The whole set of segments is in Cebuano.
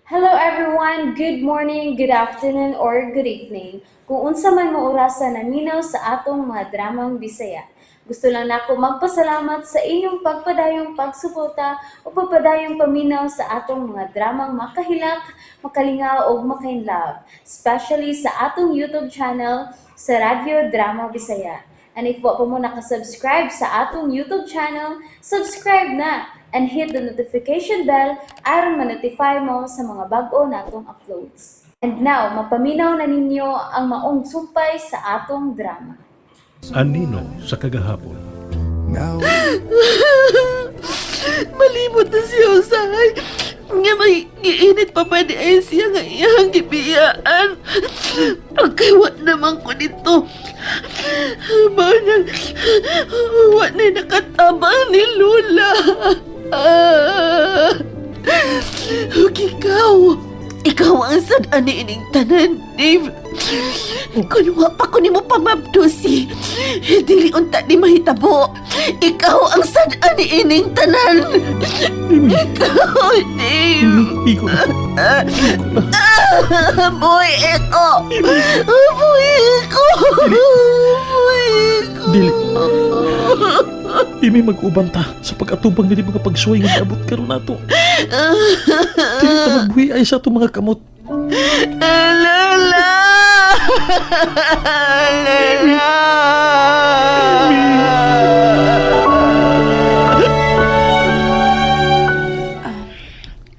Hello everyone! Good morning, good afternoon, or good evening. Kung unsa man mo orasa naminaw sa atong mga dramang Bisaya. Gusto lang nako magpasalamat sa inyong pagpadayong pagsuporta o pagpadayong paminaw sa atong mga dramang makahilak, makalingaw ug makainlove, especially sa atong YouTube channel sa Radyo Drama Bisaya. And if wa pa mo nakasubscribe sa atong YouTube channel, subscribe na and hit the notification bell aron ma-notify mo sa mga bag-o natong uploads. And now, mapaminaw na ninyo ang maong sumpay sa atong drama. Anino sa kagahapon. Malimot na siya usahay. Nga may giinit pa pa ni ay siya nga iyang gibiyaan. Pagkaiwat naman ko nito. Banal, wa na nakatabang ni Lola. Ah. Ug ikaw, ikaw ang sad ani ining tanan, Dave. Kung wa pa ko nimo pamabdusi, dili unta ni mahitabo. Ikaw ang sad ani ining tanan. Ikaw, Dave. Igo na. Boy, eko. Boy, eko. Boy, eko. Dili. Imi mag-uban ta sa pag-atubang nili mga pagsuway nga niabot karon nato. Dili ta magbuhi ay sa atong mga kamot. Lola! Lola!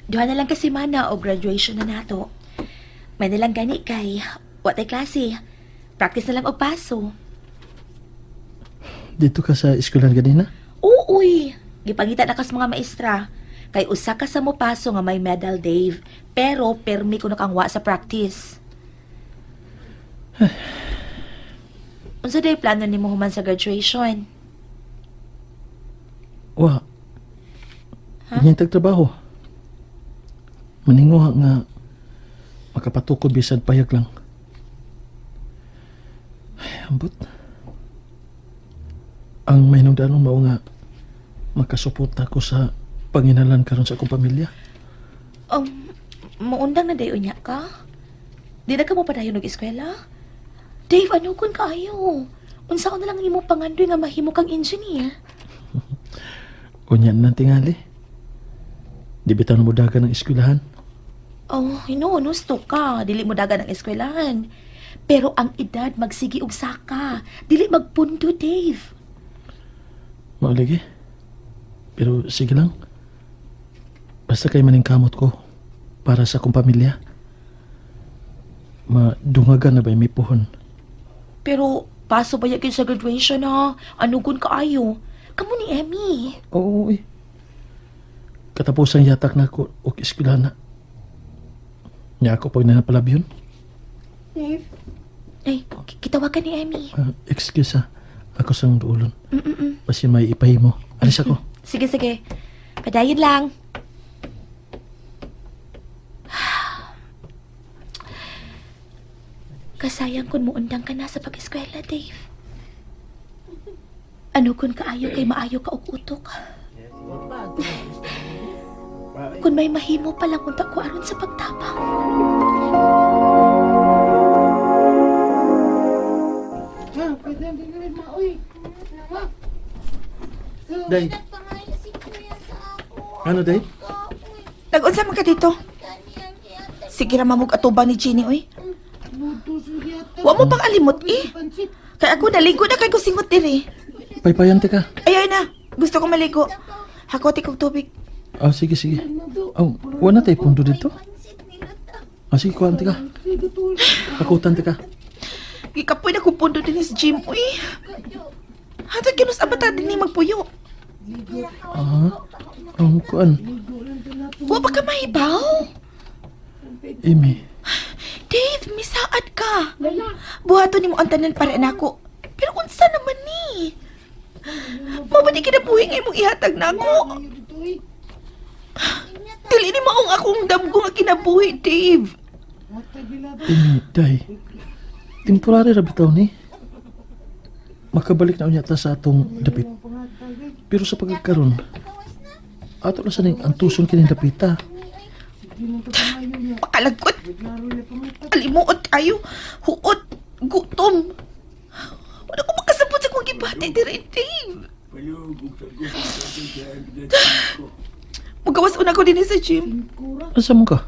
Duha na lang kasi mana o graduation na nato. May na lang gani kay watay klase. Practice na lang og paso. Dito ka sa eskwelahan ganina? Uuy, gipangita na kas mga maestra. Kay usa ka sa mo paso nga may medal, Dave. Pero permi ko nakangwa sa practice. Unsa day plano nimo human sa graduation? Wa. Ha? Tagtrabaho. Maninguha nga makapatukod bisan payag lang. Ay, ambot. Ang mahinungdanong mao nga makasuporta ko sa panginalan karon sa akong pamilya. Muundang na dayon niya ka? Di na ka mo padayon og eskwela? Dave, ano kun kaayo? Unsa na lang imong pangandoy nga mahimo kang engineer? Unya na tingali. Di bitaw na mo dagan ng eskwelahan. Oh, hinuon husto ka. Dili mo dagan ang eskwelahan. Pero ang edad magsigi og saka. Dili magpundo, Dave. Mao lagi. Pero sige lang. Basta kay maningkamot ko para sa akong pamilya. Madungagan na ba may puhon? Pero paso ba yakin sa graduation ha? Ano kun kaayo? Kamo ni Emmy. Oo, eh. Katapusan yatak na ako og eskwelahan na. Nya ako pag nanapalab yun. Ay, kitawagan ni Emmy. Ah, excuse ah. Ako sang duolon. Basin may ipahimo. Alis ako. Sige, sige. Padayon lang. Kasayang kun muundang ka na sa pag-eskwela, Dave. Ano kun kaayo kay maayo ka og utok? Kun may mahimo pa lang unta ko aron sa pagtabang. Day. Ano, Day? Nag-unsa man ka dito? Sige ra mamug atubang ni Jenny oy. Wa mo pang alimot eh. Kay ako naligo na kay kusingot diri. Paypayan ka. Ayaw na. Gusto ko maligo. Hakoti kog tubig. Ah, sige, sige. Oh, wala tayo pundo dito. Ah, sige, kuhaan ka. Hakutan ka. Gikapoy na ko pundo din sa gym oy. Hatag kinus abata din ni magpuyo. Ah, ang kuan. Wa pa ka mahibaw? Amy, Dave, misaad ka. Buhaton nimo ang tanan para nako. Pero unsa naman ni? Mao ba di kinabuhi nga imong ihatag nako? Dili ni maong akong damgo nga kinabuhi, Dave. Amy, Day. Temporary ra bitaw ni. Makabalik na unya ta sa atong dapit. Pero sa pagkakaron, ato na sa ning antuson kining dapita. Pakalagkot. Kalimuot kayo. Huot. Gutom. Wala ko makasabot sa kong gibati diri, Dave. Mugawas una ko din sa gym. Asa mo ka?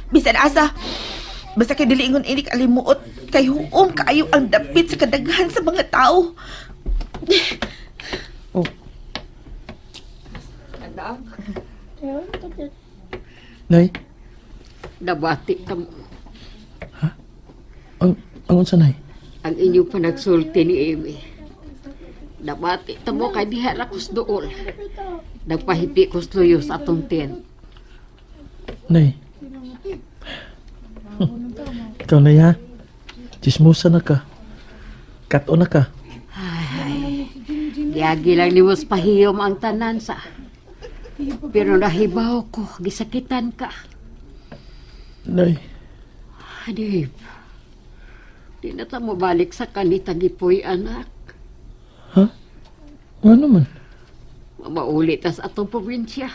Bisan asa. Basta kay dili ingon ini kalimuot kay huom kaayo ang dapit sa kadaghan sa mga tao. Oh. Nay, Nabati ka mo. ang unsa nay? Ang inyong panagsulti ni Amy. Nabati ta mo kay diha ra kus dool. Nagpahipi kus luyo sa atong tent. Nay. Ikaw na ha. Chismosa na ka. Kato na ka. Giagi lang ni Mos pahiyom ang tanan sa. Pero nahibaw ko, gisakitan ka. Nay, Dave, di na ta mo balik sa kanita gipoy, anak. ha? Nga naman. Mauli tas atong probinsya.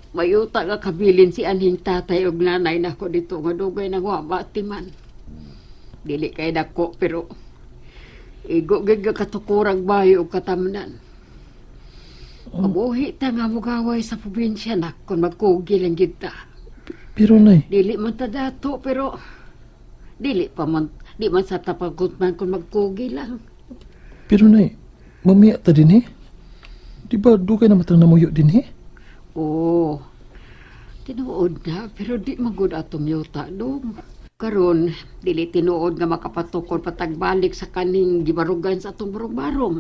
Mayuta nga kabilin si anhing tatay og nanay nako dito nga dugay nang wa man. Dili kay dako pero igo gid nga katukurang bayo og katamnan. Mabuhi ta nga mugaway sa probinsya nak kung magkugi lang gid ta. Pero nay, Dili man ta dato pero dili pa man di man sa tapagot man kung magkugi lang. pero nay, mamiya ta din eh. Di ba dugay na matang namuyo din eh? Oo. Tinuod na, pero di magud atong yuta dong. Karon, dili tinuod nga makapatukod patagbalik sa kaning gibarugan sa atong barong-barong.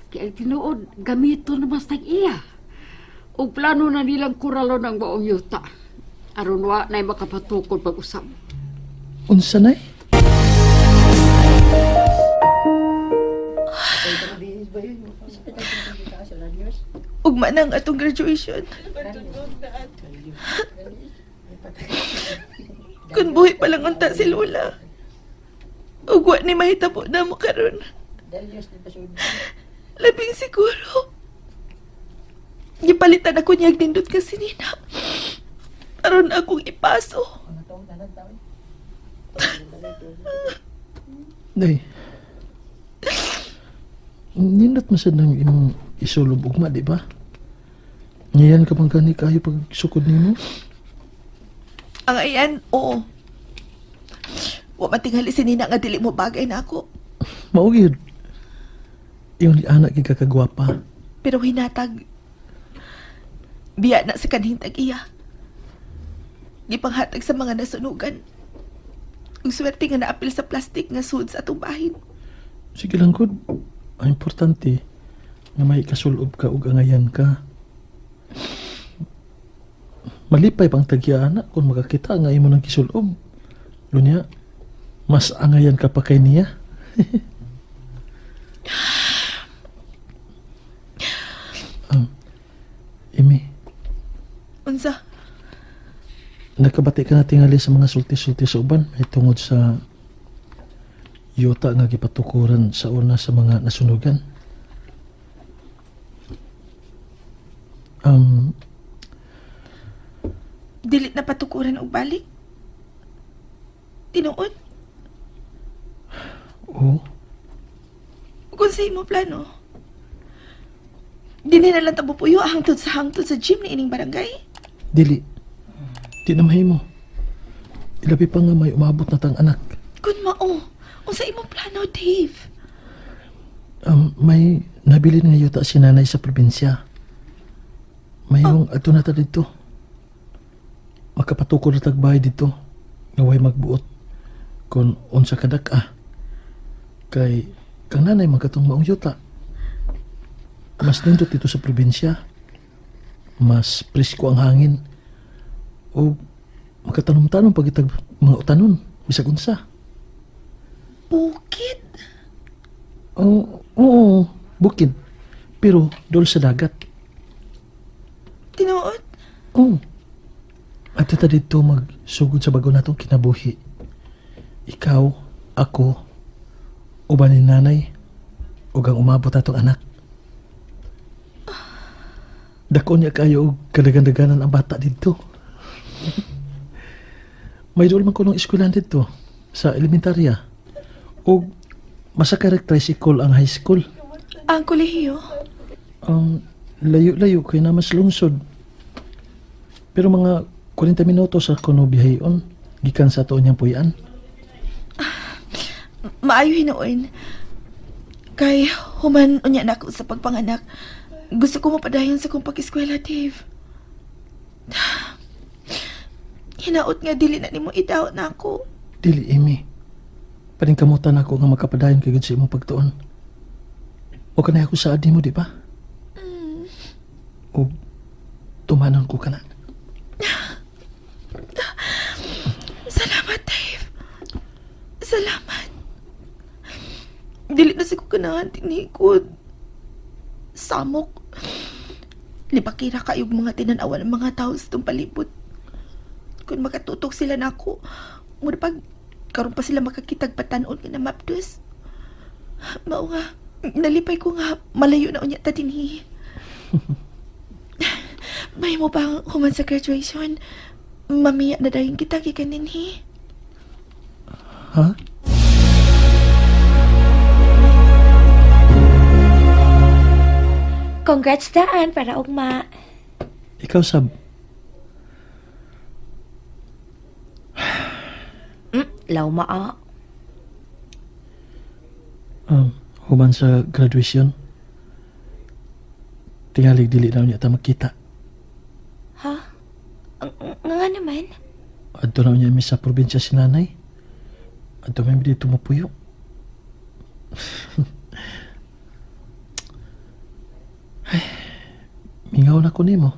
Kaya ang tinuod, gamito na mas tag iya. Og plano na nilang kuralon ang buong yuta. Aron wa na'y makapatukod pag-usap. Unsa nay? Ugma na ang atong graduation. Kun buhi pa lang unta si Lola. Ugwa ni mahitabo na mo karon. Labing siguro. Gipalitan ako niya nindot kasi nina. Aron akong ipaso. Nay. Nindot man sad nang imong isulob ugma, di ba? Ngayon ka bang gani kayo pag sukod nimo? Ang ayan, oo. Wa matinghali si Nina nga dili mo bagay na ako. Mao gyud. Yung anak gyud ka kagwapa. Pero hinatag. Biya na sa kanhing tag-iya. Gipanghatag sa mga nasunugan. Ang swerte nga naapil sa plastic nga sud sa atong bahin. Sige lang gud. Ang importante nga may kasulob ka ug angayan ka. Malipay pang tagya anak kung makakita nga imo nang kisulob. Lunya, mas angayan ka pa kay niya. um, Amy, Unsa? nakabati ka na tingali sa mga sulti-sulti sa uban may tungod sa yuta nga gipatukuran sa una sa mga nasunugan. Um, Dili na patukuran og balik? Tinuod? Oo. Kung sa imo plano. Dili na lang tabupuyo hangtod sa gym ni ining barangay. Dili. Di na mahimo. Ilabi pa nga may umabot na tang anak. Kun mao, unsa imong plano, Dave? May nabili nga yuta si nanay sa probinsya. Mayroong adto na ta dito. Makapatukod na tagbahay dito. Nga way magbuot. Kung unsa kadak ah. Kay kang nanay magkatong maong yuta. Mas nindot dito sa probinsya. Mas presko ang hangin. O makatanom-tanom pag itag mga utanon. Bisag unsa. Bukid. Oo, oo, bukid. Pero dol sa dagat. Tinuod? Oo. At ta dito magsugod sa bago natong kinabuhi. Ikaw, ako, uban ni nanay, ug ang umabot atong anak. Dako niya kayo og kadagan-daganan ang bata dito. May duol man ko ng eskwelahan dito sa elementarya. O masakay rag tricycle ang high school. Ang kolehiyo? Ang layo-layo kay na mas lungsod. Pero mga 40 minuto sa kuno biyaheon gikan sa ato niyang puy-an. Maayo hinuon. Kay human unya nako sa pagpanganak. Gusto ko mapadayon sa kong pag-eskwela, Dave. Hinaot nga dili na nimo idaot na ako. Dili, Amy. Paningkamutan ako nga makapadayon kay gud sa imong pagtuon. O kanay ako saad nimo, di ba? O tumanon ko kana. Salamat, Dave. Salamat. Dili na sa ko ganahan tinikod. Samok. Lipakira kayog mga tinanawan ng mga tao sa itong palibot. Kung makatutok sila nako, mura pag karon pa sila makakitag patanon nga na mapdos. Mao nga, nalipay ko nga malayo na unya ta dinhi. May mo bang human sa graduation? Mamiya na dahin kita gikan dinhi. Ha? Congrats daan para ugma. Ikaw sab. Law maa. Human sa graduation. Tingalig dili na niya ta magkita. Ha? Nga nga naman. Adto na niya mi sa probinsya si nanay. Adto may dito mapuyo. Ay, mingaw na ko nimo.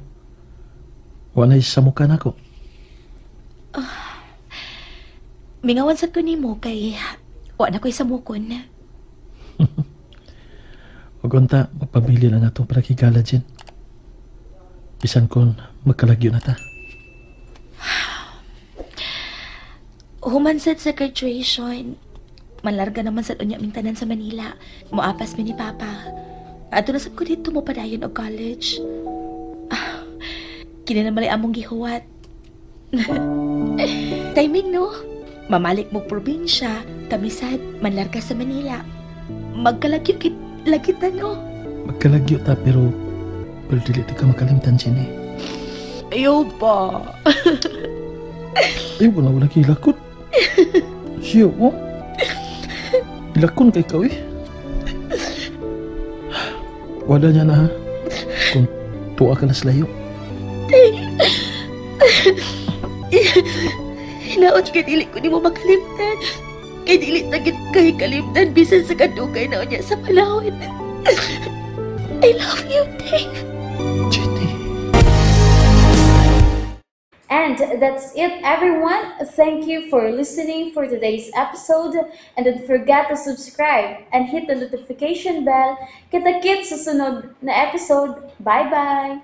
Wala sa mukha nako. Mingawan sad ko nimo kay wa na ko'y samukon. Ug unta magpabili lang atong parakigala Jen. Bisan kon magkalagyo na ta. Human sad sa graduation. Manlarga naman sad unya ming tanan sa Manila. Moapas mi ni Papa. Adto na sad ko dito mo padayon og college. Ah, kini na malay among gihuwat. Timing no. Mamalik mo probinsya, kami sad manlarga sa Manila. Magkalagyo kit lagi ta no. Magkalagyo ta pero pero dili ta ka makalimtan Jen eh. Ayaw ba? Ay, wala wala kay lakot. Siya, oh. Ilakon kay ikaw eh. Wala niya na ha. Kung tuwa ka na sa layo. Hinaot kay dili ko nimo makalimtan. Kay dili ta gid kay kalimtan bisan sa kadugay na unya sa panahon. I love you, Dave. Jenny. And that's it, everyone. Thank you for listening for today's episode. And don't forget to subscribe and hit the notification bell. Kita-kits sa sunod na episode. Bye-bye!